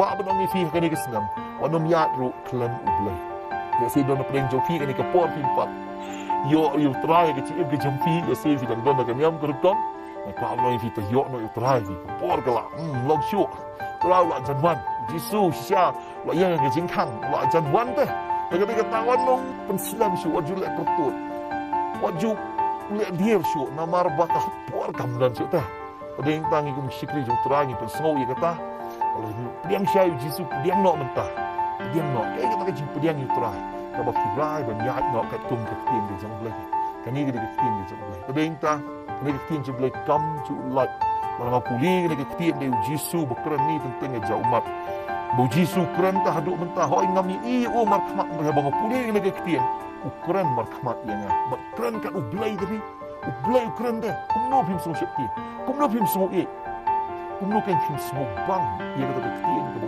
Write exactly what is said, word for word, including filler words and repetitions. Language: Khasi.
Kwah ban ong ïa phi ha kane ka snem, wat nym ïaid ruh khlem U Blei. Lehse don na pdeng jong phi kane ka por phim pat ïoh ïa U Trai ha ka jingim ka jong phi, lehse phi dang don ha ka niam ka rukom. Nga kwah ban ong ïa phi, to ïoh noh ïa U Trai, phi ka por ka la, hmm, long shuh. U Trai u la jan wan. Jisu shisha u la ïeng ha ka jingkhang, u la jan wan te. Te kata kata wat nym pynslem shuh, wat ju leh pyrthut, wat ju leh dier shuh, namar ba ka por kam don shuh te. Ka dei tang ngi kum ki shakri jong U Trai ngi pynsngew ïa kata. Lada ngi pdiang shai ïa U Jisu, pdiang noh mynta. Pdiang noh. Kaei kata ka jingpdiang ïa U Trai? Kaba phi rai ban ïaid noh katkum ka ktien ka jong U Blei. Kane ka dei ka ktien ka jong U Blei. Ka dei tang kane ka ktien jong U Blei kam ju lait. Lada nga pule kane ka ktien, dei U Jisu ba kren, ni teng teng nga jaw ummat. Ba U Jisu kren ta haduh mynta, hooid ngam ïohi ïa u markhmat, hynrei haba nga pule kane ka ktien, u kren markhmat ïa nga. Bad kren kat U Blei te phi. U Blei u kren te. Kumno phim sngew sheptieng? Kumno phim sngew ïeit? Kumno kein phim sngewbang ïa kata ka ktien kaba